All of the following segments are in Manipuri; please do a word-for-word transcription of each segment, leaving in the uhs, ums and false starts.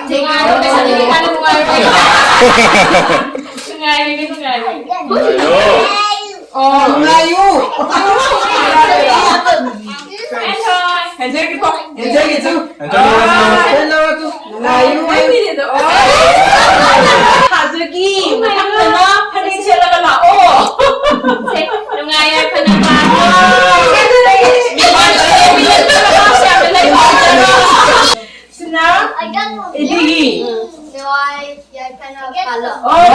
ꯅꯨꯡꯉꯥꯏꯔꯣ? ꯄꯩꯁꯥ ꯊꯤꯔꯤꯀꯥꯟꯗ ꯅꯨꯡꯉꯥꯏꯔꯣ? ꯅꯨꯡꯉꯥꯏꯔꯒꯦ, ꯅꯨꯡꯉꯥꯏꯔꯒꯦ꯫ ꯅꯨꯡꯉꯥꯏꯌꯣ꯫ ꯑꯣ, ꯅꯨꯡꯉꯥꯏꯌꯨ꯫ ꯍꯦꯟꯖꯔꯒꯦꯀꯣ꯫ ꯍꯦꯟꯖꯔꯒꯦ ꯆꯨ꯫ ꯍꯦꯟꯖꯔꯒꯦ ꯆꯨ꯫ ꯅꯨꯡꯉꯥꯏꯌꯨ꯫ ꯅꯪꯒꯤꯅꯦꯗꯣ꯫ ꯊꯥꯖꯒꯤ ꯃꯊꯪꯗꯅ ꯐꯅꯦꯛ ꯁꯦꯠꯂꯒ ꯂꯥꯛꯑꯣ꯫ ꯁꯦ, ꯅꯨꯡꯉꯥꯏ ꯌꯥꯏꯐꯅ ꯄꯥꯜꯂꯣ꯫ ꯁꯤꯅ ꯏꯗꯤꯒꯤ꯫ ꯅꯨꯡꯉꯥꯏ ꯌꯥꯏꯐꯅ ꯄꯥꯜꯂꯣ꯫ ꯑꯣ꯫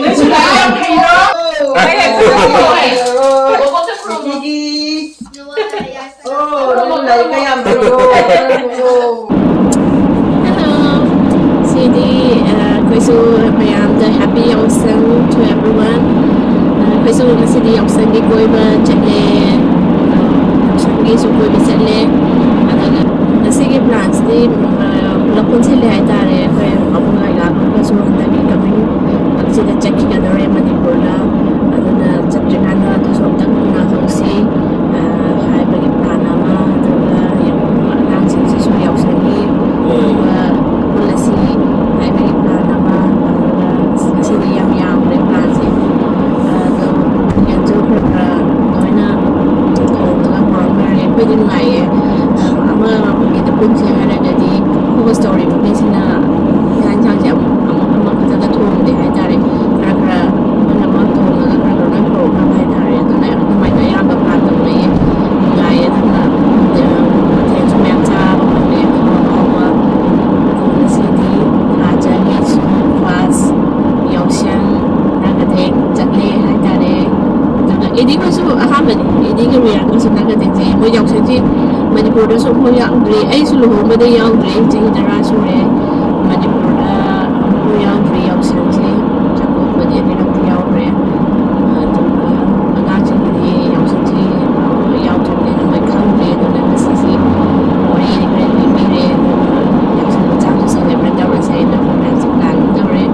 ꯅꯣꯏꯁꯨ ꯂꯥꯏ ꯌꯥꯝ ꯍꯩꯔꯣ꯫ ꯕꯣꯕꯣꯛꯇ ꯈꯨꯔꯨꯝꯃꯣ꯫ ꯏꯗꯤꯒꯤ꯫ ꯅꯨꯡꯉꯥꯏ ꯌꯥꯏꯐꯅ ꯑꯣ, ꯅꯪ ꯂꯥꯏꯔꯤꯛ ꯀꯌꯥꯝ ꯍꯩꯔꯣ? ꯍꯜꯂꯣ꯫ ꯁꯤꯗꯤ, ꯑ, ꯑꯩꯈꯣꯏꯁꯨ ꯃꯌꯥꯝꯗ happy ꯌꯥꯎꯁꯪ to everyone꯫ ꯑ, ꯑꯩꯈꯣꯏꯁꯨ ꯉꯁꯤꯗꯤ ꯌꯥꯎꯁꯪꯒꯤ ꯀꯣꯏꯕ ꯆꯠꯂꯦ꯫ ꯑ, ꯌꯥꯎꯁꯪꯒꯤꯁꯨ ꯀꯣꯏꯕ ꯆꯠꯂꯦ꯫ ꯑꯗꯨꯒ ꯉꯁꯤꯒꯤ plans ꯇꯤ, ꯑ, ꯄꯨꯂꯞ ꯄꯨꯟꯁꯤꯜꯂꯦ ꯍꯥꯏꯇꯥꯔꯦ꯫ ꯑꯩꯈꯣꯏ ꯑꯕꯨꯡ ꯂꯥꯏꯔꯥꯛꯄꯒꯁꯨ ꯍꯟꯗꯛꯀꯤ coming ꯁꯤꯗ ꯆꯠꯈꯤꯒꯗꯧꯔꯦ ꯃꯅꯤꯄꯨꯔꯗ꯫ ꯑꯗꯨꯅ ꯆꯠꯇ꯭ꯔꯤꯀꯥꯟꯗ ꯑꯗꯨꯁꯨ ꯑꯃꯨꯛꯇꯪ ꯎꯅꯍꯧꯁꯤ꯫ ꯑ, ꯍꯥꯏꯕꯒꯤ plan ꯑꯃ, ꯑꯗꯨꯒ ꯑꯉꯥꯡꯁꯤꯡꯁꯤꯁꯨ ꯌꯥꯎꯁꯪꯒꯤ ꯄꯨꯟꯕ ꯄꯨꯜꯂꯁꯤ ꯍꯥꯏꯕꯒꯤ plan ꯑꯃ, ꯑꯗꯨꯒ ꯉꯁꯤꯗꯤ ꯌꯥꯝ ꯌꯥꯝꯈ꯭ꯔꯦ plan ꯁꯦ꯫ ꯑꯗꯣ ꯌꯦꯟꯁꯨ ꯈꯔ ꯈꯔ ꯂꯣꯏꯅ ꯊꯣꯡꯉꯒ ꯄꯨꯔꯛꯈ꯭ꯔꯦ꯫ ꯑꯩꯈꯣꯏꯗꯤ ꯅꯨꯡꯉꯥꯏꯌꯦ꯫ ꯑꯃ ꯑꯃꯒꯤꯗ ꯄꯨꯟꯁꯦ ꯍꯥꯏꯔꯒꯗꯤ host ꯇꯧꯔꯤꯕ ꯃꯤꯁꯤꯅ ꯏꯟꯁꯥꯡ ꯏꯟꯁꯥꯡꯁꯦ ꯑꯃꯨꯛ ꯑꯃꯨꯛ ꯑꯃꯈꯛꯇꯗ ꯊꯣꯡꯗꯦ ꯍꯥꯏꯇꯥꯔꯦ꯫ ꯈꯔ ꯈꯔ ꯃꯣꯏꯅ ꯃꯣꯏ ꯊꯣꯡꯉꯒ ꯈꯔ ꯈꯔ ꯂꯣꯏ ꯄꯨꯔꯛꯅꯕ ꯍꯥꯏꯇꯥꯔꯦ꯫ ꯑꯗꯨꯅ ꯑꯗꯨꯃꯥꯏꯅ ꯑꯌꯥꯝꯕ plan ꯇꯧꯅꯩꯌꯦ꯫ ꯅꯨꯡꯉꯥꯏꯌꯦ꯫ ꯑꯗꯨꯅ, ꯑ, ꯃꯊꯦꯜꯁꯨ ꯃꯌꯥꯝ ꯆꯥꯕ ꯐꯪꯉꯦ꯫ ꯑꯍꯥꯎ ꯑꯍꯥꯎꯕ꯫ ꯑꯗꯨꯒ ꯉꯁꯤꯗꯤ ꯊꯥꯖꯒꯤꯁꯨ class ꯌꯥꯎꯁꯪ ꯅꯥꯒꯗꯦꯡ ꯆꯠꯂꯦ ꯍꯥꯏꯇꯥꯔꯦ꯫ ꯑꯗꯨꯒ ꯏꯗꯤꯈꯣꯏꯁꯨ ꯑꯍꯥꯟꯕꯅꯤ꯫ ꯏꯗꯤꯒ ꯔꯤꯌꯥꯟꯒꯁꯨ ꯅꯥꯒꯗꯦꯡꯁꯦ ꯃꯣꯏ ꯌꯥꯎꯁꯪꯁꯦ ꯃꯅꯤꯄꯨꯔꯗꯁꯨ ꯑꯃꯨꯛ ꯌꯥꯎꯗ꯭ꯔꯤ꯫ ꯑꯩꯁꯨ ꯂꯨꯍꯣꯡꯕꯗ ꯌꯥꯎꯗ꯭ꯔꯤ꯫ ꯆꯍꯤ ꯇꯔꯥ ꯁꯨꯔꯦ ꯃꯅꯤꯄꯨꯔꯗ ꯑꯃꯨꯛ ꯌꯥꯎꯗ꯭ꯔꯤ ꯌꯥꯎꯁꯪꯁꯦ꯫ ꯆꯥꯛꯀꯧꯕꯗꯤ ꯑꯅꯤꯔꯛꯇꯤ ꯌꯥꯎꯈ꯭ꯔꯦ꯫ ꯑꯗꯨꯒ ꯑꯉꯥꯡꯁꯤꯡꯒꯤꯗꯤ ꯌꯥꯎꯁꯪꯁꯤ ꯌꯥꯎꯗ꯭ꯔꯤꯕꯅꯤꯅ ꯃꯣꯏ ꯈꯪꯗ꯭ꯔꯦ꯫ ꯑꯗꯨꯅ ꯉꯁꯤꯁꯤ ꯋꯥꯔꯤ ꯈꯔ ꯂꯤꯕꯤꯔꯦ꯫ ꯑꯗꯨꯒ ꯌꯥꯎꯁꯪ ꯃꯆꯥ ꯑꯃꯁꯨ celebrate ꯇꯧꯔꯁꯦ ꯍꯥꯏꯅ ꯄ꯭ꯔꯣꯒ꯭ꯔꯥꯝꯁꯦ plan ꯇꯧꯔꯦ꯫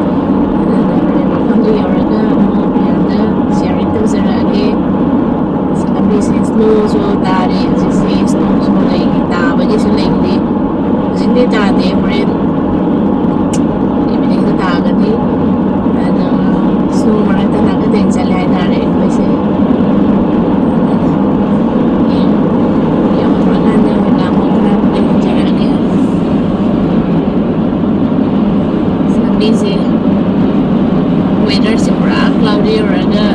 ꯑꯗꯨꯅ ꯍꯣꯔꯦꯟ ꯃꯐꯝꯗꯨ ꯌꯧꯔꯒ ꯑꯃꯨꯛ ꯃꯌꯥꯝꯗ sharing ꯇꯧꯖꯔꯛꯑꯒꯦ꯫ ꯑꯁ, ꯂꯝꯕꯤꯁꯦ snowꯁꯨ ꯇꯥꯔꯦ ꯍꯧꯖꯤꯛꯁꯦ꯫ Snowꯁꯨ ꯂꯩꯔꯤ, ꯇꯥꯕꯒꯤꯁꯨ ꯂꯩꯔꯤ꯫ ꯍꯧꯖꯤꯛꯇꯤ ꯌꯥꯗꯦ꯫ ꯍꯣꯔꯦꯟ ꯏꯚꯤꯅꯤꯡꯗ ꯇꯥꯒꯅꯤ꯫ ꯑꯗꯣ ꯁ꯭ꯅꯣ ꯃꯔꯛꯇ ꯅꯥꯀ ꯇꯦꯡ ꯆꯠꯂꯦ ꯍꯥꯏꯇꯥꯔꯦ ꯑꯩꯈꯣꯏꯁꯦ꯫ ꯌꯧꯔꯀꯥꯟꯗ ꯑꯣꯏꯅ ꯑꯃꯨꯛ ꯈꯔ ꯌꯦꯡꯖꯔꯛꯑꯒꯦ꯫ ꯂꯝꯕꯤꯁꯦ, ꯋꯦꯗꯔꯁꯦ ꯄꯨꯔꯥ ꯀ꯭ꯂꯥꯎꯗꯤ ꯑꯣꯏꯔꯒ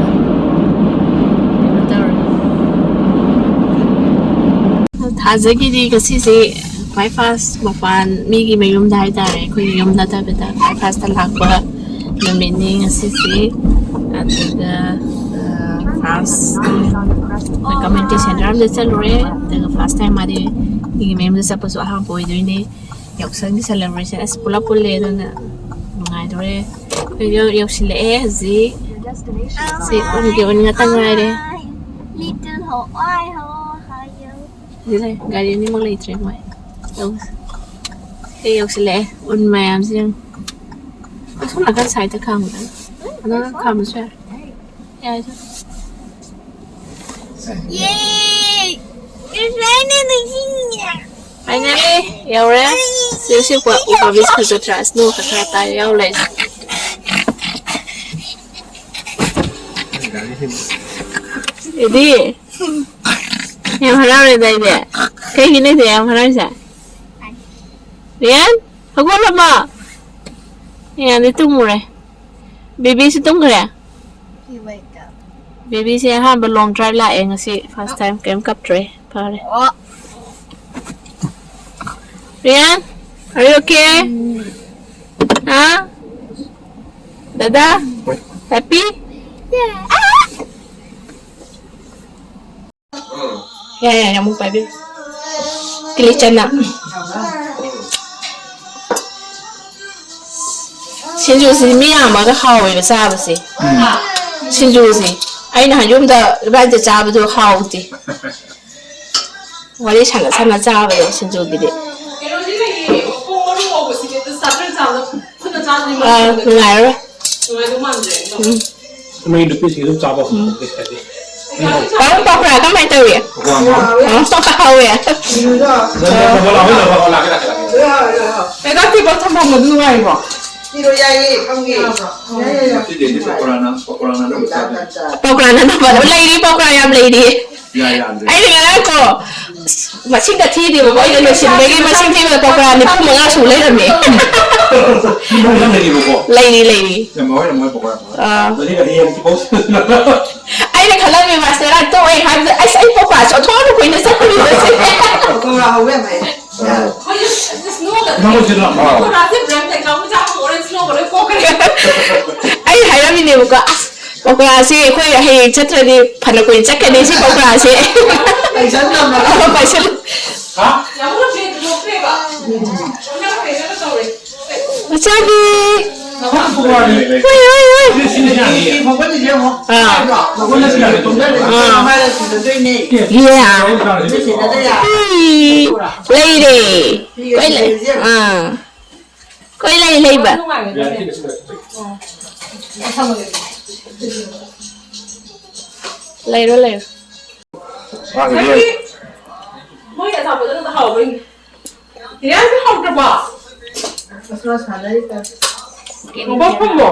ꯀꯩꯅꯣ ꯇꯧꯔꯦ꯫ ꯊꯥꯖꯒꯤꯗꯤ ꯉꯁꯤꯁꯦ ꯈ꯭ꯋꯥꯏ ꯐꯥꯔꯁ ꯃꯄꯥꯟ, ꯃꯤꯒꯤ ꯃꯌꯨꯝꯗ ꯍꯥꯏꯇꯥꯔꯦ, ꯑꯩꯈꯣꯏꯒꯤ ꯌꯨꯝ ꯅꯠꯇꯕꯤꯗ ꯈ꯭ꯋꯥꯏ ꯐꯥꯔꯁꯇ ꯂꯥꯛꯄ ꯅꯨꯃꯤꯠꯅꯤ ꯉꯁꯤꯁꯦ꯫ ꯑꯗꯨꯒ, ꯑ, ꯐꯥꯔꯁ ꯑꯩꯈꯣꯏ ꯀꯝꯃ꯭ꯌꯨꯅꯤꯇꯤ ꯁꯦꯟꯇꯔ ꯑꯃꯗ ꯆꯠꯂꯨꯔꯦ꯫ ꯑꯗꯨꯒ ꯐꯥꯔꯁ ꯇꯥꯏꯝ ꯃꯥꯗꯤ ꯃꯤꯒꯤ ꯃꯌꯨꯝꯗ ꯆꯠꯄꯁꯨ ꯑꯍꯥꯟꯕ ꯑꯣꯏꯗꯣꯏꯅꯦ꯫ ꯌꯥꯎꯁꯪꯒꯤ ꯁꯦꯂꯦꯕ꯭ꯔꯦꯁꯟ ꯑꯁ ꯄꯨꯂꯞ ꯄꯨꯜꯂꯦ, ꯑꯗꯨꯅ ꯅꯨꯡꯉꯥꯏꯗꯣꯔꯦ꯫ ꯑꯩꯈꯣꯏ ꯌꯧ-, ꯌꯧꯁꯤꯜꯂꯛꯑꯦ ꯍꯧꯖꯤꯛ꯫ ꯁꯤ ꯎꯟꯒꯤ ꯎꯟ ꯉꯥꯛꯇ ꯉꯥꯏꯔꯦ꯫ Little Hawaii, Hawaii. ꯁꯤꯗ ꯂꯩ, ꯒꯥꯔꯤ ꯑꯅꯤꯃꯛ ꯂꯩꯇ꯭ꯔꯦ ꯃꯣꯏ꯫ ꯌꯧ-, ꯁꯤ ꯌꯧꯁꯤꯜꯂꯛꯑꯦ, ꯎꯟ ꯃꯌꯥꯝꯁꯦ ꯌꯦꯡꯉꯨ꯫ ꯑꯁꯣꯝ ꯅꯥꯀꯟ ꯁꯥꯏꯗꯇ ꯈꯥꯝꯃꯨꯗꯅ꯫ ꯑꯗꯣꯝꯗ ꯈꯥꯝꯃꯁꯨ ꯌꯥꯔꯦ꯫ ꯌꯥꯔꯦ, ꯆꯠꯂꯣ꯫ Yay! We're finally here! Finally ꯌꯧꯔꯦ꯫ ꯁꯤ, ꯁꯤ ꯎꯄꯥ-, ꯎꯄꯥꯝꯕꯤꯁꯤ ꯐꯖꯗ꯭ꯔꯥ? Snow ꯈꯔ ꯈꯔ ꯇꯥꯏ ꯌꯥꯎ ꯂꯩ꯫ ꯏꯗꯤ, ꯌꯥꯝ ꯍꯔꯥꯎꯔꯦꯗꯥꯏꯅꯦ? ꯀꯩꯒꯤꯅꯣ ꯏꯗꯤ ꯌꯥꯝ ꯍꯔꯥꯎꯔꯤꯁꯦ? ꯔꯤꯌꯥꯟ, ꯍꯧꯒꯠꯂꯕꯣ? ꯔꯤꯌꯥꯟꯗꯤ ꯇꯨꯝꯃꯨꯔꯦ꯫ ꯕꯦꯕꯤꯁꯨ ꯇꯨꯝꯈ꯭ꯔꯦ? He wake up. ꯕꯦꯕꯤꯁꯦ ꯑꯍꯥꯟꯕ long drive ꯂꯥꯛꯑꯦ ꯉꯁꯤ, first time꯫ ꯀꯩꯝ ꯀꯞꯇ꯭ꯔꯦ, ꯐꯔꯦ꯫ ꯑꯣ꯫ ꯔꯤꯌꯥꯟ, are you okay? ꯎꯝ꯫ ꯍꯥ? ꯗꯗꯥ? Happy? Yeah. ꯌꯥ, ꯌꯥ, ꯌꯥ, ꯑꯃꯨꯛ ꯄꯥꯏꯕꯤꯌꯨ꯫ ꯀꯤꯂꯤꯆꯅꯥ꯫ ꯁꯤꯡꯖꯨꯁꯤ ꯃꯤ ꯌꯥꯝꯃꯒ ꯍꯥꯎꯋꯦꯕ ꯆꯥꯕꯁꯦ꯫ ꯎꯝ꯫ ꯁꯤꯡꯖꯨꯁꯤ꯫ ꯑꯩ ꯅꯍꯥꯟ ꯌꯨꯝꯗ ꯏꯕꯥꯅꯤꯗ ꯆꯥꯕꯗꯣ ꯍꯥꯎꯇꯦ꯫ ꯋꯥꯔꯤ ꯁꯥꯟꯅ ꯁꯥꯟꯅ ꯆꯥꯕꯗꯣ ꯁꯤꯡꯖꯨꯒꯤꯗꯤ꯫ ꯑꯥ, ꯅꯨꯡꯉꯥꯏꯔꯔꯣꯏ꯫ ꯎꯝ꯫ ꯃꯣꯏ ꯅꯨꯄꯤꯁꯤꯡ ꯑꯗꯨꯝ ꯆꯥꯕ ꯍꯧꯅꯈ꯭ꯔꯦ ꯍꯥꯏꯗꯤ꯫ ꯄꯥꯕꯨꯡ ꯄꯥꯈ꯭ꯔꯥ ꯀꯃꯥꯏꯅ ꯇꯧꯔꯤ? ꯋꯥꯡꯉꯣ꯫ ꯑꯣ, ꯍꯥꯎꯋꯦ꯫ ꯅꯪ ꯅꯪ ꯅꯪ ꯂꯥꯛꯑꯣ, ꯂꯥꯛꯑꯣ, ꯂꯥꯛꯑꯣ, ꯂꯥꯛꯑꯣ꯫ ꯃꯦꯒꯥ ꯇꯦꯕꯜ ꯊꯝꯐꯝꯒꯗꯤ ꯅꯨꯡꯉꯥꯏꯕ꯭ꯔꯣ? ꯏꯔꯣ, ꯌꯥꯏꯌꯦ, ꯐꯝꯒꯦ꯫ ꯌꯥꯏ, ꯌꯥꯏ, ꯌꯥꯏ꯫ ꯉꯁꯤꯗꯤ ꯄꯀꯣꯔꯥꯅ, ꯄꯀꯣꯔꯥꯅ ꯑꯗꯨꯝ ꯆꯥꯗꯣꯏꯅꯦ꯫ ꯄꯀꯣꯔꯥꯅ ꯑꯗꯨꯝ ꯂꯩꯔꯤ, ꯄꯀꯣꯔꯥ ꯌꯥꯝ ꯂꯩꯔꯤ꯫ ꯌꯥꯏ, ꯌꯥꯏ, ꯌꯥꯏ꯫ ꯑꯩꯅ ꯉꯔꯥꯡ ꯀꯣ, ꯃꯁꯤꯡꯒ ꯊꯤꯗꯦꯕꯀꯣ, ꯑꯩꯅ ꯂꯣꯏꯁꯤꯟꯕꯒꯤ ꯃꯁꯤꯡ ꯊꯤꯕꯗ ꯄꯀꯣꯔꯥ ꯅꯤꯐꯨ ꯃꯉꯥ ꯁꯨ ꯂꯩꯔꯝꯃꯦ꯫ ꯌꯥꯝ ꯂꯩꯔꯤꯕꯀꯣ? ꯂꯩꯔꯤ, ꯂꯩꯔꯤ꯫ ꯌꯥꯝ ꯍꯥꯎꯋꯦ, ꯌꯥꯝ ꯍꯥꯎꯋꯦ ꯄꯀꯣꯔꯥ꯫ ꯑꯥ꯫ ꯃꯁꯤꯒ ꯍꯌꯦꯡ ꯐꯥꯎ ꯑꯩꯅ ꯈꯜꯂꯝꯃꯦ, ꯃꯥꯁꯇꯔ ꯇꯣꯛꯑꯦ ꯍꯥꯏꯕꯗ, ꯑꯁ, ꯑꯩ ꯄꯀꯣꯔꯥ ꯆꯥꯊꯣꯛꯑꯔꯣꯏ ꯀꯨꯏꯅ ꯆꯠꯄꯅꯤꯗ ꯁꯤꯗꯤ꯫ ꯄꯀꯣꯔꯥ ꯍꯧꯕ ꯌꯥꯝ ꯍꯩ꯫ ꯑꯥ꯫ ꯅꯪ ꯑꯣꯏꯁꯤꯜꯂꯣ꯫ ꯄꯀꯣꯔꯥꯁꯦ ꯕ꯭ꯔꯦꯛ ꯇꯦꯛ ꯀꯥꯎꯕ ꯆꯥꯕ ꯑꯣꯔꯦꯟꯖ ꯂꯧꯕ ꯂꯣꯏ ꯀꯣꯛꯈ꯭ꯔꯦ꯫ ꯑꯩ ꯍꯥꯏꯔꯝꯃꯤꯅꯦꯕꯀꯣ, ꯑꯁ, ꯄꯀꯣꯔꯥꯁꯦ ꯑꯩꯈꯣꯏ ꯍꯌꯦꯡ ꯆꯠꯇ꯭ꯔꯗꯤ ꯐꯅ ꯀꯨꯏꯅ ꯆꯠꯀꯅꯤ ꯁꯤ ꯄꯀꯣꯔꯥꯁꯦ꯫ ꯄꯩꯁꯥ ꯅꯝꯃꯒ꯫ ꯑꯣ, ꯄꯩꯁꯥ꯫ ꯍꯥ? ꯌꯥꯝꯅ ꯐꯦꯟ ꯂꯣꯛꯈ꯭ꯔꯦꯕ꯫ ꯌꯥꯝꯅ ꯐꯦꯟ ꯑꯃ ꯇꯧꯔꯦ꯫ ꯃꯆꯥꯕꯤ꯫ ꯍꯣꯏ, ꯍꯣꯏ, ꯍꯣꯏ꯫ ꯑꯥ꯫ ꯑꯥ꯫ ꯌꯥ꯫ ꯎꯝ꯫ ꯂꯩꯔꯦ꯫ ꯀꯣꯏ ꯂꯩ꯫ ꯑꯥ꯫ ꯀꯣꯏ ꯂꯩ ꯂꯩꯕ꯫ ꯂꯩꯔꯣ, ꯂꯩꯔꯣ꯫ ꯃꯣꯏ ꯑꯆꯥꯄꯣꯠ ꯑꯗꯨꯝ ꯍꯥꯎꯕꯩꯅꯦ꯫ ꯏꯔꯥꯡꯁꯦ ꯍꯧꯗ꯭ꯔꯕꯣ? Mobile ꯐꯣꯟꯕꯣ?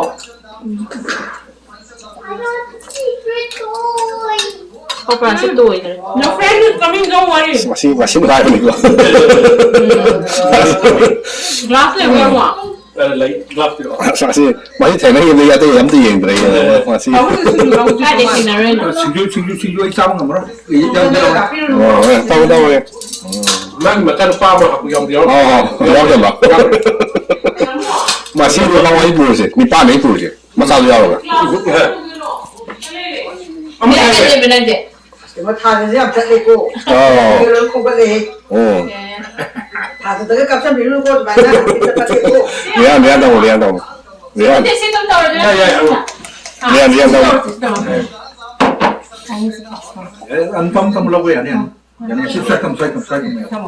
ꯀꯣꯄꯥꯁꯦ ꯇꯣꯏꯈ꯭ꯔꯦ꯫ Your friend is coming, don't worry. ꯉꯁꯤ, ꯉꯁꯤ ꯅꯨꯡꯉꯥꯏꯕꯅꯤꯀꯣ꯫ Glass ꯂꯩꯕ꯭ꯔꯣ, ꯌꯦꯡꯉꯣ꯫ ꯑꯁ, ꯉꯁꯤ ꯃꯁꯤ ꯊꯦꯡꯅꯈꯤꯕꯗꯒꯤ ꯑꯇꯩ ꯑꯝꯇ ꯌꯦꯡꯗ꯭ꯔꯦ꯫ ꯉꯁꯤ ꯀꯥꯏꯗꯩ ꯊꯦꯡꯅꯔꯨꯏꯅꯣ? ꯁꯤꯡꯖꯨ, ꯁꯤꯡꯖꯨ, ꯁꯤꯡꯖꯨ ꯑꯩ ꯆꯥꯕ ꯉꯝꯃꯔꯣꯏ꯫ ꯑꯩ ꯌꯥꯝ ꯌꯥꯎꯔꯦ꯫ ꯑꯣ, ꯍꯣꯏ, ꯇꯧꯔꯦ, ꯇꯧꯔꯦ꯫ ꯅꯪꯒꯤ ꯃꯆꯥꯅꯨꯄꯥ ꯑꯃ ꯌꯥꯎꯗꯤ ꯌꯥꯎꯔꯦ꯫ ꯑꯣ, ꯑꯣ, ꯌꯥꯎꯗꯕ꯫ ꯃꯁꯤꯗꯤ ꯃꯃꯥ ꯍꯣꯏ ꯄꯨꯔꯁꯦ, ꯅꯤꯄꯥꯟ ꯍꯦꯛ ꯄꯨꯔꯁꯦ꯫ ꯃꯆꯥꯗꯣ ꯌꯥꯎꯔꯒ꯫ ꯑꯃ ꯌꯥꯎꯔꯦ꯫ ꯀꯩꯅꯣ, ꯊꯥꯒꯁꯦ ꯌꯥꯝ ꯆꯠꯂꯦꯀꯣ꯫ ꯑꯥ꯫ ꯂꯣꯏ ꯈꯣꯝꯒꯠꯂꯦꯍꯦ꯫ ꯎꯝ꯫ ꯊꯥꯗꯗꯒ ꯀꯥꯞꯁꯟꯕꯤꯔꯨꯅꯨꯀꯣ, ꯑꯗꯨꯃꯥꯏꯅ꯫ ꯍꯦꯛꯇ ꯀꯠꯂꯦꯀꯣ꯫ ꯔꯤꯍꯥꯟ, ꯔꯤꯍꯥꯟ ꯇꯧ, ꯔꯤꯍꯥꯟ ꯇꯧ꯫ ꯔꯤꯍꯥꯟ꯫ ꯁꯤ ꯑꯗꯨꯝ ꯇꯧꯔꯁꯨ ꯌꯥꯏ, ꯌꯥꯏ, ꯌꯥꯏ꯫ ꯔꯤꯍꯥꯟ, ꯔꯤꯍꯥꯟ ꯇꯧ꯫ ꯑꯦ, ꯑꯗꯨꯝ ꯐꯝ, ꯐꯝ ꯂꯧꯕ ꯌꯥꯅꯤ, ꯌꯥꯅꯤ꯫ ꯌꯥꯅꯤ, ꯁꯤ ꯁ꯭ꯋꯥꯏ ꯊꯝ, ꯁ꯭ꯋꯥꯏ ꯊꯝ, ꯁ꯭ꯋꯥꯏ ꯊꯝ꯫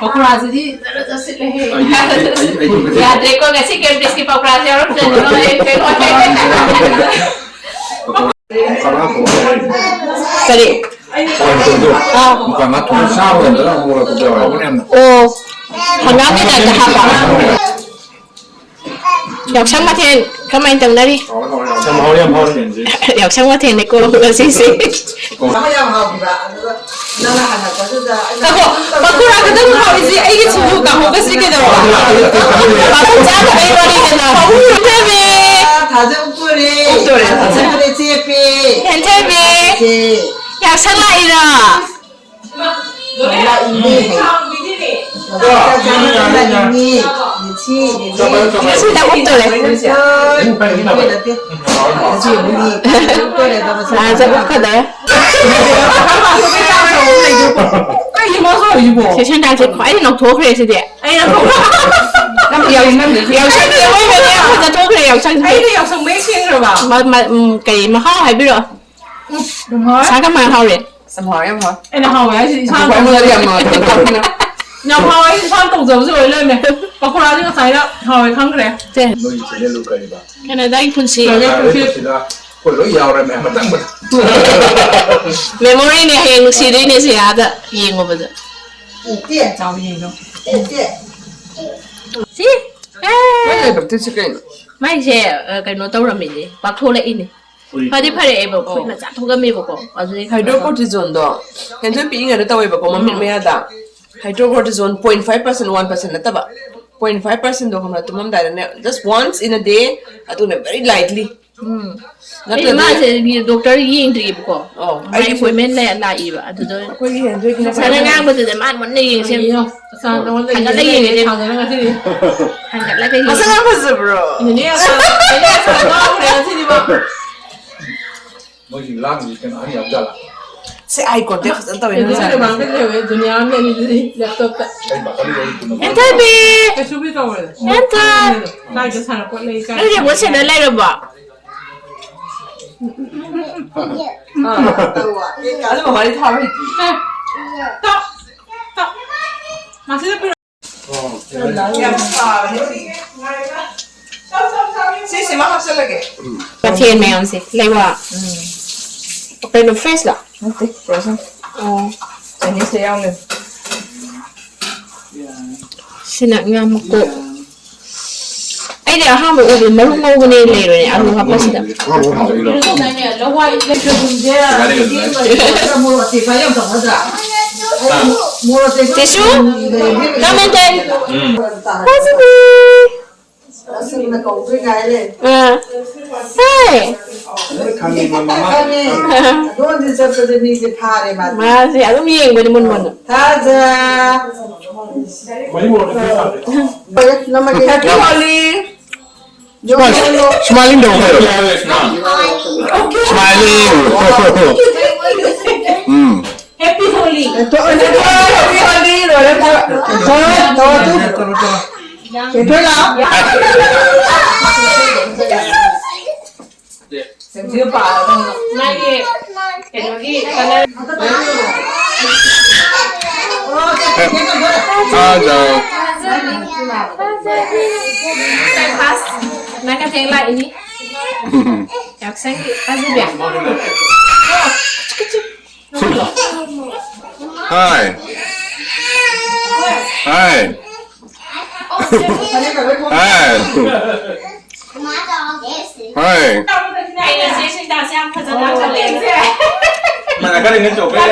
ꯄꯀꯣꯔꯥꯁꯤꯗꯤ ꯖꯔ ꯖꯔ ꯁꯤꯠꯂꯦꯍꯦ꯫ ꯑꯩ, ꯑꯩ, ꯑꯩ, ꯑꯩ, ꯌꯥꯗ꯭ꯔꯦꯀꯣ, ꯉꯁꯤ ꯀꯦꯝ ꯕꯤꯁꯀꯤ ꯄꯀꯣꯔꯥꯁꯦ ꯌꯥꯎꯔꯛꯇ꯭ꯔꯗꯤ ꯅꯣꯏ ꯀꯩꯅꯣ ꯀꯔꯤ? ꯑꯥ꯫ ꯃꯨꯀꯥ ꯉꯥ ꯊꯣꯡꯕ ꯆꯥꯕ ꯃꯇꯝꯗ ꯑꯃꯨꯛ ꯃꯣꯔꯣꯛ ꯀꯨꯞꯄ ꯌꯥꯎꯋꯦ꯫ ꯍꯥꯎꯕꯅꯦ ꯌꯥꯝꯅ꯫ ꯑꯣ, ꯍꯪꯒꯥꯝꯒꯤ ꯇꯥꯏꯞꯇ ꯍꯥꯞꯄ꯫ ꯌꯥꯎꯁꯪ ꯃꯊꯦꯜ ꯀꯃꯥꯏꯅ ꯇꯧꯅꯔꯤ? ꯌꯥꯝ ꯍꯥꯎꯔꯦ, ꯌꯥꯝ ꯍꯥꯎꯔꯦ꯫ ꯌꯥꯎꯁꯪ ꯃꯊꯦꯜꯅꯤꯀꯣ ꯉꯁꯤꯁꯦ꯫ ꯌꯥꯝ ꯍꯥꯎꯈꯤꯕ꯫ ꯑꯗꯨꯒ ꯅꯪꯅ ꯍꯜꯂꯛꯄꯗꯨꯗ ꯑꯩꯅ ꯉꯥꯏꯈꯣ, ꯄꯀꯣꯔꯥ ꯈꯛꯇꯪ ꯍꯥꯎꯔꯤꯁꯤ ꯑꯩꯒꯤ ꯁꯤꯡꯖꯨ ꯀꯥꯡꯍꯧꯒꯁꯤ ꯀꯩꯗꯧꯔꯕ? ꯄꯥꯐꯝ ꯆꯥꯗꯕꯩ ꯋꯥꯔꯤꯅꯤꯅ꯫ ꯍꯦꯟꯊꯕꯤ! ꯊꯥꯖ ꯎꯞꯇꯣꯔꯦ꯫ ꯎꯞꯇꯣꯔꯦ, ꯊꯥꯖ꯫ ꯎꯞꯇꯣꯔꯦ, ꯆꯦ ꯄꯦ꯫ ꯍꯦꯟꯊꯕꯤ! ꯆꯦ꯫ ꯌꯥꯎꯁꯪ ꯂꯥꯛꯏꯔꯣ? ꯂꯥꯛꯏꯅꯦ꯫ ꯂꯥꯛꯏꯅꯦ꯫ ꯁꯤꯗ ꯎꯞꯇꯣꯔꯦ꯫ ꯊꯥꯖ ꯎꯞꯀꯗꯧꯔꯦ꯫ ꯀꯩꯅꯣ ꯃꯥ ꯇꯧꯔꯤꯁꯤꯕꯣ? ꯁꯦꯁꯟ ꯇꯥꯛꯁꯦ ꯈ꯭ꯋꯥꯏꯗꯒꯤ ꯅꯧꯊꯣꯛꯈ꯭ꯔꯦ ꯁꯤꯗꯤ꯫ ꯑꯩꯅ ꯅꯪ ꯌꯥꯎꯁꯪ-, ꯌꯥꯎꯁꯪꯒꯤ ꯑꯣꯏꯕꯅꯦ ꯌꯥꯝ ꯐꯖꯊꯣꯛꯈ꯭ꯔꯦ ꯌꯥꯎꯁꯪꯁꯦ꯫ ꯑꯩꯅ ꯌꯥꯎꯁꯪ ꯃꯌꯦꯛ ꯁꯦꯡꯈ꯭ꯔꯕ? ꯃ-, ꯃ-, ꯎꯝ, ꯀꯔꯤ ꯃꯍꯥꯎ ꯍꯥꯏꯕꯤꯔꯛꯑꯣ꯫ ꯎꯝ, ꯁꯥ ꯀꯃꯥꯏꯅ ꯍꯥꯎꯔꯤ? ꯌꯥꯝ ꯍꯥꯎꯔꯦ, ꯌꯥꯝ ꯍꯥꯎꯔꯦ꯫ ꯑꯩꯅ ꯍꯥꯎꯋꯦ ꯍꯥꯏꯁꯤ ꯏꯁꯥꯅ ꯑꯩꯈꯣꯏ ꯑꯩꯉꯣꯟꯗꯗꯤ ꯌꯥꯝ ꯇꯧꯖꯕ-, ꯍꯥꯎꯔꯦ꯫ ꯌꯥꯝ ꯍꯥꯎꯋꯦ ꯍꯥꯏꯁꯤ ꯏꯁꯥꯅ ꯇꯧꯖꯕꯁꯨ ꯑꯣꯏ ꯂꯩꯔꯝꯃꯦ꯫ ꯄꯀꯣꯔꯥꯗꯤ ꯉꯁꯥꯏꯅ ꯍꯥꯎꯋꯦ ꯈꯪꯈ꯭ꯔꯦ꯫ ꯁꯦ꯫ ꯅꯣꯏꯒꯤ ꯆꯦꯅꯦꯜꯗꯨ ꯀꯔꯤꯕ? ꯀꯦꯅꯦꯗꯥꯒꯤ ꯄꯨꯟꯁꯤ꯫ ꯀꯦꯅꯦꯗꯥꯒꯤ ꯄꯨꯟꯁꯤꯗ ꯑꯩꯈꯣꯏ ꯂꯣꯏ ꯌꯥꯎꯔꯝꯃꯦ ꯃꯊꯪ ꯃꯊꯪ꯫ ꯃꯦꯃꯣꯔꯤꯅꯦ, ꯍꯌꯦꯡ ꯅꯨꯡꯁꯤꯗꯣꯏꯅꯦ ꯁꯦ ꯑꯥꯗ ꯌꯦꯡꯉꯨꯕꯗ꯫ ꯆꯥꯎ ꯌꯦꯡꯉꯣ꯫ ꯁꯤ? ꯑꯦ꯫ ꯃꯥꯏ ꯂꯥꯏꯕꯛꯇꯨꯁꯨ ꯀꯩꯅꯣ? ꯃꯥꯏꯁꯦ, ꯑ, ꯀꯩꯅꯣ ꯇꯧꯔꯝꯃꯤꯅꯦ, ꯄꯥꯛꯊꯣꯛꯂꯛꯏꯅꯦ꯫ ꯐꯗꯤ ꯐꯔꯛꯑꯦꯕ, ꯐꯨꯔꯤ ꯃꯆꯥ ꯊꯣꯛꯂꯝꯃꯦꯕꯀꯣ, ꯑꯗꯨꯗꯤ ꯍꯥꯏꯗ꯭ꯔꯣꯀꯣꯔꯇꯤꯖꯣꯟꯗꯣ ꯀꯦꯟꯁꯔ ꯄꯤꯛꯏꯉꯩꯗ ꯇꯧꯋꯦꯕꯀꯣ, ꯃꯃꯤꯠ ꯃꯌꯥꯗ꯫ ꯍꯥꯏꯗ꯭ꯔꯣꯀꯣꯔꯇꯤꯖꯣꯟ point five percent, one percent ꯅꯠꯇꯕ, point five percent ꯗꯣ ꯈꯪꯕ꯭ꯔꯥ, ꯇꯨꯝꯃꯝꯗꯥꯏꯗꯅꯦ, just once in a day, ꯑꯗꯨꯅ very lightly꯫ ꯎꯝ꯫ ꯑꯩ ꯅꯠꯇ꯭ꯔꯗꯤ ꯃꯥꯁꯦ ꯗꯣꯛꯇꯔ ꯌꯦꯡꯗ꯭ꯔꯤꯕꯀꯣ꯫ ꯑꯧ, ꯃꯥꯏ ꯑꯩꯒꯤꯁꯨ꯫ ꯑꯦꯄꯣꯏꯟꯃꯦꯟ ꯂꯩ-, ꯂꯥꯛꯏꯕ꯫ ꯑꯗꯨꯗ ꯑꯩꯈꯣꯏꯒꯤ ꯍꯦꯟꯗꯣꯏꯒꯤꯅ ꯁꯥꯟꯅ ꯐꯖꯅ ꯉꯥꯡꯕꯗꯨꯗ ꯃꯥ ꯃꯨꯟꯅ ꯌꯦꯡꯁꯦ꯫ ꯀꯩꯅꯣ? ꯑꯁꯥ, ꯅꯉꯣꯟꯗ ꯊꯥꯡꯒꯠꯂ ꯌꯦꯡꯉꯦ ꯌꯦꯡꯉꯦ꯫ ꯊꯥꯡꯒꯠꯂꯒ ꯉꯁꯤꯗꯤ꯫ ꯊꯥꯡꯒꯠꯂꯒ ꯌꯦꯡꯉꯦ꯫ ꯃꯁꯛ ꯌꯥꯝ ꯐꯖꯕ꯭ꯔꯣ? ꯅꯦꯅꯦ ꯑꯁꯥ, ꯅꯦꯅꯦ ꯑꯁꯥ ꯉꯥꯎꯔꯦ ꯉꯁꯤꯗꯤ ꯃꯥ꯫ ꯃꯣꯏꯒꯤ ꯂꯥꯡꯉꯤꯁꯤ ꯀꯩꯅꯣ ꯑꯍꯟ ꯌꯥꯝ ꯖꯥꯠꯂ? ꯁꯤ eye contact ꯐꯖꯅ ꯇꯧꯋꯦ ꯅꯪ ꯁꯥꯟꯅꯩꯁꯦ꯫ ꯗꯨꯅꯤꯌꯥ ꯑꯃ ꯂꯩꯔꯤꯗꯨꯗꯤ ꯂꯦꯞꯇꯣꯞꯇ꯫ ꯑꯩ ꯄꯥꯈꯠꯂꯤ ꯋꯥꯔꯤ ꯄꯨꯟꯅ ꯍꯦꯟꯊꯕꯤ! ꯀꯩꯁꯨꯕꯨꯗꯤ ꯇꯧꯔꯣꯏꯗ꯫ ꯍꯦꯟꯊ! ꯀꯥꯏꯗ ꯁꯥꯟꯅꯄꯣꯠ ꯂꯩ ꯀꯥꯏꯗ ꯅꯪ ꯔꯦꯡꯕꯣ ꯁꯥꯟꯅꯄꯣꯠ ꯁꯦꯟꯗ ꯂꯩ꯫ ꯂꯩꯔꯕꯣ? ꯑꯥ꯫ ꯑꯗꯨ ꯃꯃꯥꯗꯤ ꯊꯥꯕ ꯍꯩꯇꯦ꯫ ꯑꯦ, ꯇꯞ, ꯇꯞ꯫ ꯃꯁꯤꯗ ꯄꯤꯔꯛꯑꯣ꯫ ꯌꯥꯝ ꯁꯥꯕꯅꯦ ꯁꯤ꯫ ꯁꯤꯁꯤꯃ ꯍꯥꯞꯆꯜꯂꯒꯦ꯫ ꯃꯊꯦꯜ ꯃꯌꯥꯝꯁꯦ ꯂꯩꯕ꯫ ꯎꯝ꯫ ꯀꯩꯅꯣ, fresh ꯂꯣ? ꯅꯠꯇꯦ, frozen. ꯑꯣ꯫ Chinese ꯇ ꯌꯥꯎꯅꯤ꯫ ꯁꯤꯅ ꯉꯥ ꯃꯀꯣꯛ꯫ ꯑꯩꯗꯤ ꯑꯍꯥꯟꯕ ꯎꯕꯗ ꯃꯔꯨ ꯉꯧꯕꯅꯦ ꯂꯩꯔꯨꯔꯦ, ꯑꯂꯨ ꯍꯥꯞꯄꯁꯤꯗ꯫ ꯇꯤꯁꯨ, come and tell. ꯎꯝ꯫ ꯍꯥꯏꯁꯤꯗꯤ꯫ ꯑꯁꯨꯝꯅ ꯀꯧꯕ꯭ꯔꯥ ꯀꯥꯏ ꯂꯩ꯫ ꯑꯥ꯫ Hey! ꯈꯪꯉꯦ, ꯃꯃꯥ꯫ ꯈꯪꯉꯦ꯫ ꯑꯗꯣꯝꯗꯤ ꯆꯠꯄꯗ ꯃꯤꯁꯦ ꯐꯥꯔꯦ ꯃꯥꯗꯤ꯫ ꯃꯥꯁꯦ ꯑꯗꯨꯝ ꯌꯦꯡꯕꯅꯤ ꯃꯨꯟ ꯃꯨꯟꯅ꯫ ꯊꯥꯖ꯫ ꯃꯔꯤ ꯃꯣꯔꯣꯛ ꯈꯤꯇꯪ ꯁꯥꯗꯦ꯫ ꯅꯃꯒꯤ Happy Holi! Smile. Smiling ꯇꯧ ꯀꯩꯅꯣ꯫ Smiling. ꯎꯝ꯫ Happy Holi! Happy Holi! ꯂꯣꯏꯔꯦ꯫ ꯆꯠꯂꯣ, ꯆꯠꯂꯣ, ꯆꯠꯂꯣ꯫ ꯀꯦꯟꯊꯣꯏ ꯂꯥꯛꯑꯣ꯫ ꯃꯥꯒꯤ ꯀꯩꯅꯣꯒꯤ colour꯫ ꯐꯥꯖꯧ꯫ Breakfast꯫ ꯅꯪ ꯀꯩꯊꯦꯜ ꯂꯥꯛꯏꯅꯤ꯫ ꯌꯥꯎꯁꯪꯒꯤ ꯑꯗꯨꯗꯤ꯫ Hi. Hi. Hi. Hi. ꯑꯩꯅ ꯆꯦ ꯁꯨꯅꯤꯇꯥꯁꯦ ꯌꯥꯝ ꯐꯖꯅ ꯈꯜꯂꯦ꯫ ꯃꯥꯅ ꯈꯔ ꯉꯟꯅ ꯇꯧꯕ ꯌꯥꯏ꯫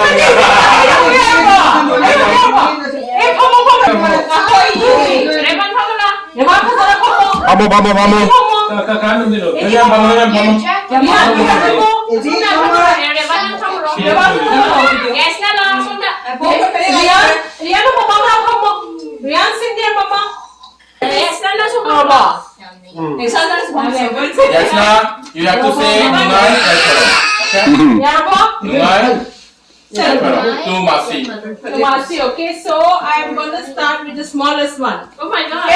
ꯑꯦ, ꯐꯝꯃꯣ, ꯐꯝꯃꯣ꯫ ꯔꯦꯃꯟ, ꯐꯝꯃꯣ ꯂꯥꯎ꯫ ꯔꯦꯃꯟ, ꯐꯝꯃꯣ꯫ ꯐꯝꯃꯣ, ꯐꯝꯃꯣ, ꯐꯝꯃꯣ꯫ ꯌꯥꯏꯁꯅꯥ, ꯂꯥꯛꯑꯣ ꯁꯣꯝꯗ꯫ ꯔꯤꯌꯥꯟ, ꯔꯤꯌꯥꯟ, ꯃꯃꯥ ꯂꯥꯛꯑꯣ ꯐꯝꯃꯣ꯫ ꯔꯤꯌꯥꯟ, ꯁꯤꯟꯗꯤꯌꯥ ꯃꯃꯥ꯫ ꯌꯥꯏꯁꯅꯥ, ꯅꯪꯁꯨ ꯐꯝꯃꯣ꯫ ꯎꯝ꯫ ꯌꯥꯏꯁꯅꯥ, ꯅꯪꯁꯨ ꯐꯝꯃꯣ꯫ ꯌꯥꯏꯁꯅꯥ, you have to say ꯅꯨꯡꯉꯥꯏ ꯌꯥꯏꯐꯔꯣ꯫ Okay? ꯌꯥꯔꯕꯣ? ꯅꯨꯡꯉꯥꯏ ꯌꯥꯏꯐꯔꯣ꯫ To ꯃꯥꯁꯤ꯫ To ꯃꯥꯁꯤ, okay? So, I am gonna start with the smallest one. Oh my God.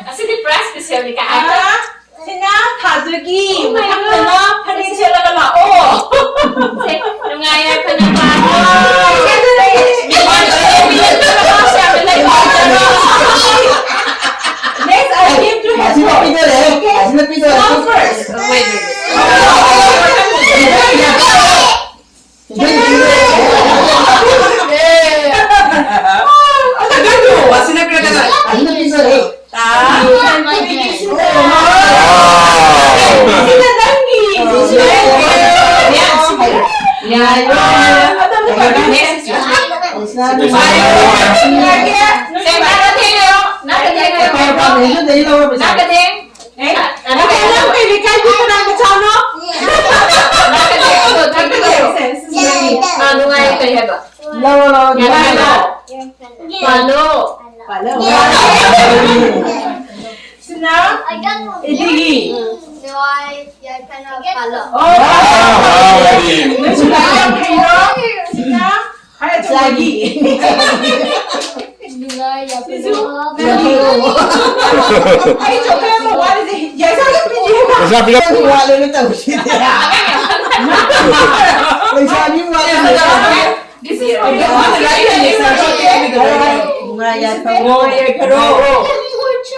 ꯑꯁꯤꯗꯤ ꯄꯨꯔꯥ special ꯅꯤ ꯀꯥꯏ꯫ ꯑꯥ, ꯁꯤꯅ ꯊꯥꯖꯒꯤ꯫ Oh my God. ꯃꯊꯪꯗꯅ ꯐꯅꯦꯛ ꯁꯦꯠꯂꯒ ꯂꯥꯛꯑꯣ꯫ ꯁꯦ, ꯅꯨꯡꯉꯥꯏ ꯌꯥꯏꯐꯅ ꯄꯥꯜꯂꯣ꯫ Next, I give to ꯍꯦꯁꯤ ꯄꯤꯗꯣꯔꯦ, ꯍꯦꯁꯤꯅ ꯄꯤꯗꯣꯔꯦ꯫ Small first. Wait, wait, wait. ꯑꯗꯨꯅ ꯄꯤꯖꯔꯦ꯫ ꯁꯤꯅ ꯅꯪꯒꯤ꯫ ꯌꯥꯏꯌꯦ꯫ ꯑꯗꯨꯝ ꯄꯥꯏꯕꯤꯔꯣ꯫ ꯁꯦ, ꯅꯪ ꯀꯊꯦꯡ ꯂꯩꯔꯣ, ꯅꯪ ꯀꯊꯦꯡ ꯂꯩꯔꯣ꯫ ꯅꯪ ꯀꯊꯦꯡ꯫ ꯑꯦ, ꯅꯪ ꯀꯩ ꯂꯩꯀꯥꯏꯒꯤ ꯀꯅꯥ ꯃꯆꯥꯅꯣ? ꯅꯪ ꯀꯊꯦꯡ, ꯑꯗꯣ ꯊꯛꯀꯗꯧꯔꯣ꯫ ꯑꯥ, ꯅꯨꯡꯉꯥꯏꯌꯦ, ꯀꯩ ꯍꯥꯏꯕ? ꯂꯧꯔꯣ, ꯂꯧꯔꯣ, ꯌꯥꯔꯦ, ꯅꯨꯡꯉꯥꯏꯔꯣ꯫ ꯂꯧꯔꯣ꯫ ꯄꯥꯜꯂꯣ꯫ ꯄꯥꯜꯂꯣ꯫ ꯁꯤꯅ ꯏꯗꯤꯒꯤ꯫ ꯌꯥꯏꯐꯅ ꯄꯥꯜꯂꯣ꯫ ꯑꯣ꯫ ꯅꯣꯏꯁꯨ ꯂꯥꯏꯔꯤꯛ ꯌꯥꯝ ꯍꯩꯔꯣ꯫ ꯁꯤꯅ ꯈ꯭ꯋꯥꯏ ꯑꯆꯧꯕꯒꯤ꯫ ꯅꯨꯡꯉꯥꯏ, ꯌꯥꯝ ꯁꯤꯁꯨ ꯅꯨꯡꯉꯥꯏ꯫ ꯅꯪꯒꯤ꯫ ꯑꯩ ꯆꯣꯀ꯭ꯂꯦꯠ ꯑꯃ ꯋꯥꯠꯂꯤꯁꯦ ꯌꯥꯏꯁꯪꯗ ꯄꯤꯒꯦ꯫ ꯄꯩꯁꯥ ꯄꯤꯔꯛ- ꯋꯥꯠꯂꯦꯅ ꯇꯧꯔꯤꯁꯤꯗꯤ꯫ ꯂꯩꯁꯥꯕꯤ ꯋꯥꯠꯂꯦ꯫ This is for you. ꯅꯨꯡꯉꯥꯏ ꯌꯥꯏꯐꯔꯣ꯫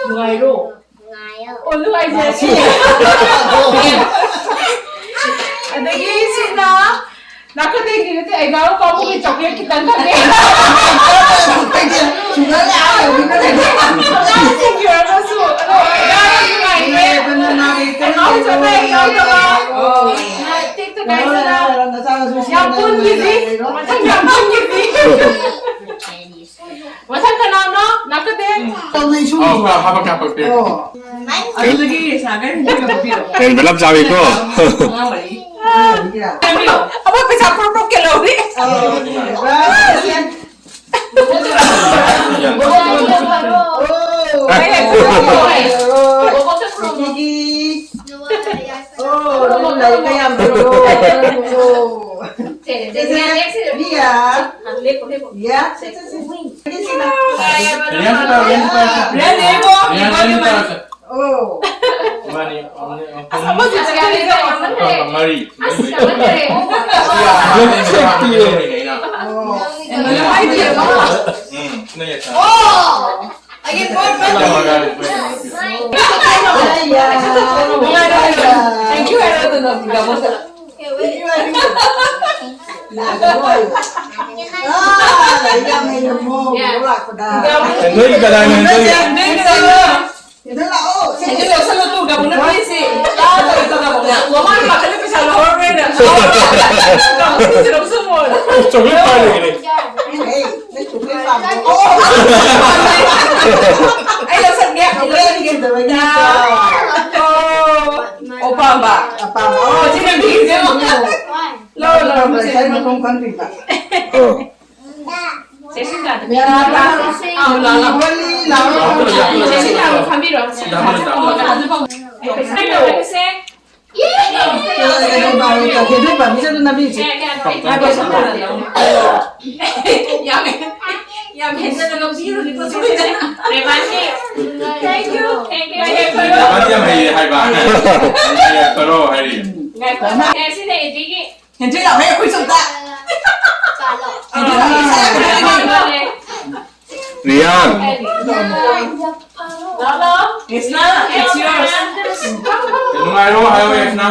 ꯅꯨꯡꯉꯥꯏꯔꯣ꯫ ꯅꯨꯡꯉꯥꯏꯔꯣ꯫ ꯑꯣ, ꯅꯨꯡꯉꯥꯏꯖꯔꯦ꯫ ꯑꯗꯒꯤ ꯁꯤꯅ ꯅꯥꯀꯟꯗꯒꯤ ꯅꯠꯇꯦ, ꯑꯩ ꯅꯥꯎ ꯄꯥꯕꯨꯡꯒꯤ ꯆꯣꯀ꯭ꯂꯦꯠ ꯈꯤꯇꯪ ꯈꯛꯅꯦ꯫ ꯑꯉꯥꯡꯁꯤꯡꯒꯤ ꯑꯣꯏꯔꯒꯁꯨ, ꯑꯗꯣ ꯑꯉꯥꯡ ꯌꯥꯝ ꯅꯨꯡꯉꯥꯏꯔꯦ꯫ ꯑꯉꯥꯡ ꯆꯣꯀ꯭ꯂꯦꯠ ꯌꯥꯎꯗꯕ꯫ ꯇꯦꯛꯇ ꯀꯥꯏꯗꯅ꯫ ꯌꯥꯝ ꯄꯨꯟꯈꯤꯁꯤ꯫ ꯃꯊꯪ ꯌꯥꯝ ꯄꯨꯟꯈꯤꯁꯤ꯫ ꯃꯊꯪ ꯀꯅꯥꯅꯣ? ꯅꯥꯀꯗꯦ꯫ ꯇꯧꯅꯩ ꯁꯨꯝ꯫ ꯑꯣ, ꯈꯔ ꯍꯥꯞꯄꯛꯀꯦ, ꯍꯥꯄꯛꯀꯦ꯫ ꯑꯣ꯫ ꯑꯗꯨꯗꯒꯤ ꯁꯥꯒꯩ ꯍꯦꯟꯒꯠꯄ ꯄꯤꯔꯣ꯫ Envelope ꯆꯥꯎꯏꯀꯣ꯫ ꯑꯉꯥꯡ ꯃꯔꯤ꯫ ꯑꯃ ꯄꯩꯁꯥ ꯄ꯭ꯔꯣꯞ ꯄ꯭ꯔꯣꯞ ꯀꯦꯜꯍꯧꯔꯤ꯫ ꯑꯣ꯫ ꯑꯣ꯫ ꯑꯣ, ꯅꯪ ꯂꯥꯏꯔꯤꯛ ꯀꯌꯥꯝ ꯇꯧꯔꯣ? ꯁꯦ, ꯁꯦ, ꯁꯦ, ꯁꯦ, ꯁꯦ꯫ ꯔꯤꯌꯥ꯫ ꯂꯦꯞꯄꯣ, ꯂꯦꯞꯄꯣ꯫ ꯔꯤꯌꯥ, ꯁꯦ, ꯁꯦ, ꯁꯦ꯫ ꯁꯦ, ꯁꯦ꯫ ꯔꯤꯌꯥ, ꯁꯦ, ꯁꯦ꯫ ꯔꯤꯌꯥ, ꯁꯦ꯫ ꯑꯣ꯫ ꯏꯕꯥꯅꯤ, ꯑꯃꯅ, ꯑꯁ, ꯑꯃꯁꯨ ꯆꯠꯈ꯭ꯔꯦ꯫ ꯃꯔꯤ꯫ ꯑꯁ, ꯌꯥꯝꯃꯟꯈ꯭ꯔꯦ꯫ ꯑꯣ꯫ ꯎꯝ, ꯁꯤꯅ ꯌꯥꯏ꯫ ꯑꯣ꯫ ꯑꯩꯒꯤ ꯕꯣꯏ ꯐ꯭ꯔꯦꯟ꯫ Thank you ꯍꯥꯏꯔꯣ ꯑꯗꯨꯅ꯫ ꯑꯩ ꯌꯥꯝ ꯍꯩꯅ ꯃꯑꯣꯡ ꯂꯥꯛꯄꯗ꯫ ꯁꯦꯟꯗꯣꯏꯒꯤ ꯀꯗꯥꯏꯅꯣ? ꯁꯦꯟꯗꯣꯏꯒꯤ ꯀꯗꯥꯏꯅꯣ? ꯁꯦꯟꯗꯣꯏ ꯂꯥꯛꯑꯣ꯫ ꯁꯦꯟꯗꯣꯏ ꯂꯧꯁꯜꯂꯣ ꯇꯨ, ꯗꯕꯜꯅ ꯄꯤꯔꯤꯁꯤ꯫ ꯂꯥꯛꯑꯣ, ꯇꯧꯔꯦ, ꯇꯧꯔꯦ, ꯇꯧꯔꯦ꯫ ꯃꯃꯥ ꯃꯄꯥꯗ ꯄꯩꯁꯥ ꯂꯧꯍꯧꯔꯔꯣꯏꯅ꯫ ꯁꯤꯁꯦ ꯂꯧꯁꯜꯂꯣ꯫ ꯆꯣꯀ꯭ꯂꯦꯠ ꯄꯥꯏꯔꯒꯦ꯫ ꯑꯩ ꯂꯧꯁꯟꯒꯦ, ꯑꯩ ꯂꯧꯁꯟꯒꯦ꯫ ꯑꯣ, ꯑꯣ, ꯄꯥꯝꯕ꯫ ꯑꯄꯥꯝꯕ꯫ ꯑꯣ, ꯁꯤ ꯅꯨꯄꯤꯁꯦ꯫ ꯂꯧꯔꯣ, ꯂꯧꯔꯣ, ꯃꯁꯦ꯫ ꯃꯊꯣꯡ ꯈꯪꯗ꯭ꯔꯤꯕ꯫ ꯑꯣ꯫ ꯆꯦ ꯁꯤꯟꯇꯥꯗ꯫ ꯃꯌꯥꯝ ꯂꯥꯛꯑꯣ꯫ ꯑꯥ, ꯂꯥꯛꯑꯣ, ꯂꯥꯛꯑꯣ꯫ ꯂꯥꯛꯑꯣ, ꯂꯥꯛꯑꯣ꯫ ꯆꯦ ꯁꯤꯟꯇꯥ, ꯐꯝꯕꯤꯔꯣ꯫ ꯁꯤꯗ ꯐꯝꯃꯣ, ꯁꯤꯗ ꯐꯝꯃꯣ꯫ ꯄꯩꯁꯥ ꯇꯧꯔꯒꯁꯦ꯫ ꯀꯩꯅꯣ ꯄꯥꯝꯃꯤ, ꯀꯩꯅꯣ ꯄꯥꯝꯃꯤ, ꯆꯠꯂꯨ ꯅꯕꯤ꯫ ꯀꯌꯥ, ꯀꯌꯥ, ꯀꯌꯥ? ꯌꯥꯝ, ꯌꯥꯝ ꯍꯦꯟꯖꯟꯅ ꯂꯧꯕꯤꯔꯨꯅꯨꯀꯣ, ꯁꯣꯏꯗꯅ꯫ ꯔꯦꯕꯥꯟꯒꯤ꯫ Thank you, thank you, ꯌꯥꯏꯐꯔꯣ꯫ ꯃꯥꯗꯤ ꯌꯥꯝ ꯍꯩꯌꯦ ꯍꯥꯏꯕ꯫ ꯌꯥꯏꯐꯔꯣ ꯍꯥꯏꯔꯤ꯫ ꯉꯥꯏꯈꯣ, ꯁꯤꯅ ꯑꯦꯗꯤꯒꯤ꯫ ꯍꯦꯟꯖꯤꯜꯂꯛꯑꯣ, ꯑꯩꯈꯣꯏ ꯁꯣꯝꯗ꯫ ꯍꯦꯟꯖꯤꯜꯂꯛꯑꯣ, ꯏꯁꯥ ꯌꯥꯝ ꯍꯦꯟꯖꯤꯜꯂꯛꯑꯣ꯫ ꯔꯤꯌꯥꯟ꯫ ꯂꯥꯎ, ꯂꯥꯎ꯫ ꯌꯦꯁꯅꯥ, it's yours꯫ ꯅꯨꯡꯉꯥꯏꯔꯣ ꯍꯥꯏꯌꯣ, ꯌꯦꯁꯅꯥ꯫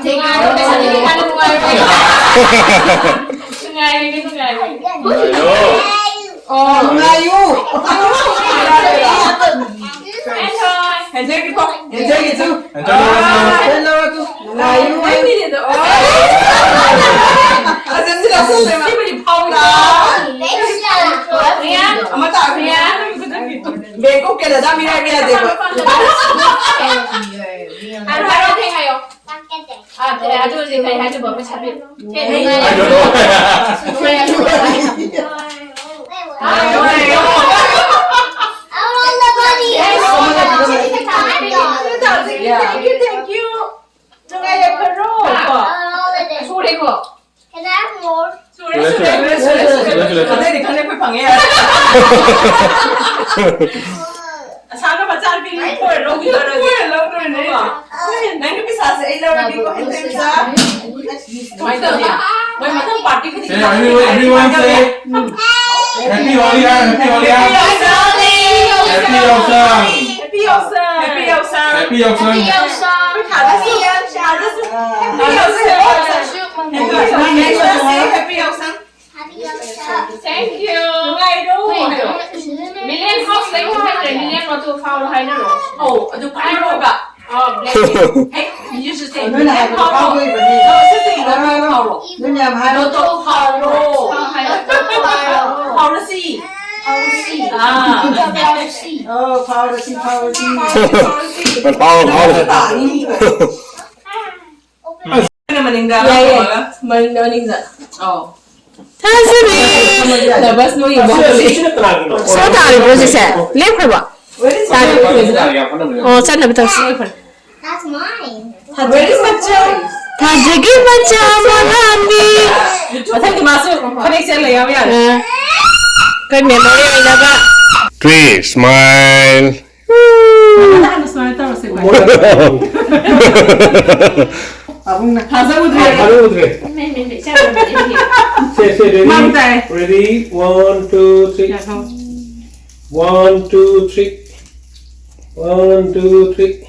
ꯅꯨꯡꯉꯥꯏꯔꯣ, ꯄꯩꯁꯥ ꯄꯤꯔꯀꯥꯟꯗ ꯅꯨꯡꯉꯥꯏꯔꯣ꯫ ꯅꯨꯡꯉꯥꯏꯔꯤꯅꯦ, ꯅꯨꯡꯉꯥꯏꯔꯤꯅꯦ꯫ ꯅꯨꯡꯉꯥꯏꯔꯣ꯫ ꯑꯣ, ꯅꯨꯡꯉꯥꯏꯌꯨ꯫ ꯍꯦꯟꯖꯜꯒꯦꯀꯣ, ꯍꯦꯟꯖꯜꯒꯦ꯫ ꯍꯦꯟꯖꯜꯂꯣ꯫ ꯍꯦꯟꯖꯜꯂꯣ꯫ ꯅꯨꯡꯉꯥꯏꯌꯨ꯫ ꯑꯣ꯫ ꯑꯁ, ꯁꯤ ꯂꯧꯁꯜꯂꯦ, ꯃꯥ꯫ ꯁꯤꯕꯨꯗꯤ ꯐꯥꯎꯏ꯫ ꯄ꯭ꯔꯤꯌꯥ꯫ ꯑꯃ ꯇꯥ, ꯄ꯭ꯔꯤꯌꯥ꯫ ꯕꯦꯡ ꯑꯣꯐ ꯀꯦꯅꯗꯥ ꯃꯤꯔꯥꯏꯕ ꯌꯥꯗꯦꯀꯣ꯫ ꯍꯥꯏꯔꯣ, ꯍꯥꯏꯔꯣ, ꯊꯦꯡ ꯍꯥꯏꯌꯣ꯫ ꯑꯥ, ꯑꯦ, ꯑꯗꯨ ꯍꯧꯖꯤꯛ ꯀꯩ ꯍꯥꯏꯗꯣꯏꯕ? ꯄꯩꯁꯥ ꯄꯤ-, ꯀꯩ ꯍꯥꯏꯅꯤ? ꯅꯨꯡꯉꯥꯏ-, ꯅꯨꯡꯉꯥꯏ-, Thank you, thank you. ꯅꯨꯡꯉꯥꯏ ꯌꯥꯏꯐꯔꯣ꯫ ꯀꯣ? ꯁꯨꯔꯦꯀꯣ? ꯁꯨꯔꯦ, ꯁꯨꯔꯦ, ꯁꯨꯔꯦ, ꯁꯨꯔꯦ, ꯁꯨꯔꯦ, ꯁꯨꯔꯦ꯫ ꯑꯇꯩꯗꯤ ꯈꯪꯗꯦ, ꯑꯩꯈꯣꯏ ꯐꯪꯉꯦ ꯌꯥꯔꯦ꯫ ꯑꯁꯥꯅ ꯃꯆꯥꯅꯨꯄꯤꯒꯤ ꯐꯣꯟ ꯂꯧꯕꯤꯔꯣ꯫ ꯐꯣꯟ ꯂꯧꯗꯣꯏꯅꯦ꯫ ꯅꯪꯒꯤ ꯄꯩꯁꯥꯁꯦ ꯑꯩ ꯂꯧꯔꯒꯦꯀꯣ, ꯍꯦꯟꯊꯣꯏ ꯃꯆꯥ꯫ ꯀꯃꯥꯏꯅ ꯇꯧꯅꯤ? ꯃꯣꯏ ꯃꯊꯪ ꯄꯥꯔꯇꯤ ꯈꯨꯗꯤꯡꯒꯤ say, everyone, everyone say, Happy Holi, ꯍꯥ, Happy Holi, ꯍꯥ꯫ Happy Holi, Happy Yawsang꯫ Happy Yawsang꯫ Happy Yawsang꯫ Happy Yawsang꯫ Happy Yawsang꯫ Happy Yawsang꯫ Happy Yawsang꯫ Thank you. ꯅꯨꯡꯉꯥꯏꯔꯣ? ꯍꯥꯏꯔꯣ꯫ Million house ꯂꯩꯌꯣ ꯍꯥꯏꯗ꯭ꯔꯦ, million ꯃꯇꯨ ꯐꯥꯎꯔꯣ ꯍꯥꯏꯅꯔꯣ꯫ ꯑꯧ, ꯑꯗꯨ ꯈ꯭ꯋꯥꯏ ꯑꯔꯣꯏꯕ꯫ ꯑꯣ, blessing꯫ ꯍꯦꯛ ꯃꯤꯁꯨ ꯁꯦ, ꯅꯣꯏꯅ ꯍꯥꯏꯕꯗꯣ ꯐꯥꯎꯗꯣꯏꯕꯅꯤ꯫ ꯑꯣ, ꯁꯤ ꯁꯤ, ꯍꯥꯏꯔꯣ, ꯍꯥꯏꯔꯣ, ꯍꯥꯏꯔꯣ꯫ ꯅꯣꯏꯅ ꯌꯥꯝ ꯍꯥꯏꯔꯣ꯫ ꯂꯣꯇꯣ ꯐꯥꯎꯔꯣ꯫ ꯐꯥꯎꯔꯣ ꯍꯥꯏꯌꯣ꯫ ꯐꯥꯎꯔꯁꯤ꯫ ꯐꯥꯎꯔꯁꯤ꯫ ꯑꯥ꯫ ꯐꯥꯎꯔꯁꯤ꯫ ꯑꯣ, ꯐꯥꯎꯔꯁꯤ, ꯐꯥꯎꯔꯁꯤ꯫ ꯐꯥꯎꯔꯣ, ꯐꯥꯎꯔꯣ꯫ ꯇꯥꯅꯤ꯫ ꯃꯅꯤꯡꯗ ꯌꯥꯏꯌꯦ꯫ ꯊꯝꯃꯒ꯫ ꯃꯅꯤꯡꯗ, ꯃꯅꯤꯡꯗ꯫ ꯑꯧ꯫ ꯊꯥꯖꯔꯤ꯫ ꯅꯔꯚꯁ ꯅꯣꯏ ꯌꯦꯡꯕ ꯍꯧꯔꯦ꯫ ꯁꯣ ꯇꯥꯔꯤꯕ꯭ꯔꯣ ꯍꯧꯖꯤꯛꯁꯦ? ꯂꯦꯞꯈ꯭ꯔꯕꯣ? ꯇꯥꯔꯤꯕ꯭ꯔꯣ? ꯑꯣ, ꯆꯠꯅꯕ ꯇꯧꯁꯤ꯫ That's mine. Where is my choice? ꯊꯥꯖꯒꯤ ꯃꯆꯥ ꯃꯉꯥꯜꯅꯤ꯫ ꯃꯊꯪꯗꯤ ꯃꯥꯁꯨ ꯐꯅꯦꯛ ꯁꯦꯠꯂ ꯌꯥꯎ ꯌꯥꯔꯦ꯫ ꯑ, ꯑꯩꯈꯣꯏ memory ꯑꯣꯏꯅꯕ꯫ Three, smile. ꯐꯖꯅ ꯍꯥꯟꯅ ꯁꯨꯃꯥꯏꯅ ꯇꯧꯔꯁꯦ, ꯚꯥꯏ꯫ ꯄꯥꯕꯨꯡꯅ꯫ ꯊꯥꯖꯍꯧꯗ꯭ꯔꯦ꯫ ꯊꯥꯖꯍꯧꯗ꯭ꯔꯦ꯫ ꯁꯦ, ꯁꯦ, ready? ꯃꯥꯡ ꯇꯥꯏ꯫ Ready? One, two, three. ꯌꯥꯊꯧ꯫ One, two, three. One, two, three.